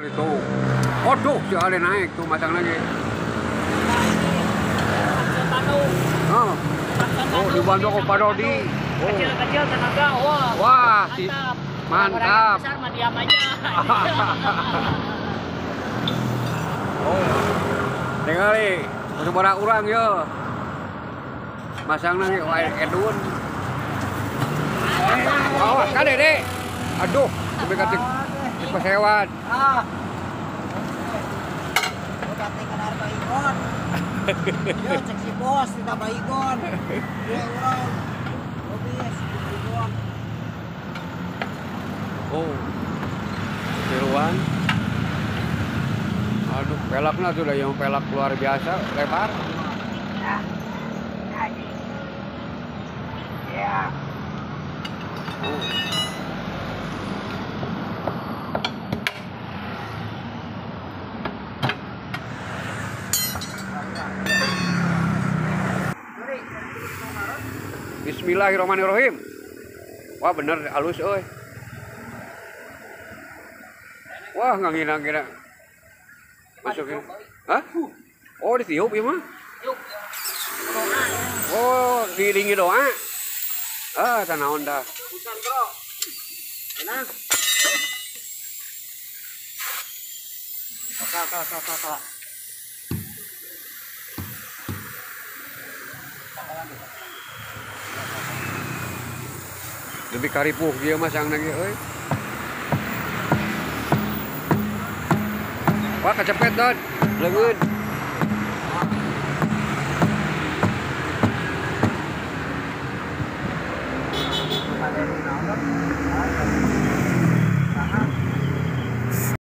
Itu. Waduh, si Ale naik tuh masang lagi. Oh, oh dibantu ke Pak Dodi. Kecil-kecil tenaga, wah. Wah, mantap. Mantap. Besar mah diam aja. Oh. Tingali, sabaraha urang yo. Masang nang wae edun. Awas kade, Dek. Aduh, sampai ka pesewat. Ah. Udah kenal Baygon. Yo cek si bos tidak Baygon. Dia urang. Lobis Baygon. Oh. Tiruan. Aduh, pelaknya tuh udah yang pelak luar biasa, lebar. Ya. Oh. Bismillahirrahmanirrahim. Wah, bener halus euy. Wah, nggak ngina-ngina. Masukin. Hah? Oh, ditiup ieu mah? Oh, diiringi doa. Ah, tanaon dah. Hujan, Bro. Enak. Kak. Lebih karipuh dia masang lagi euy. Wah, kecepet, Don. Leungeun.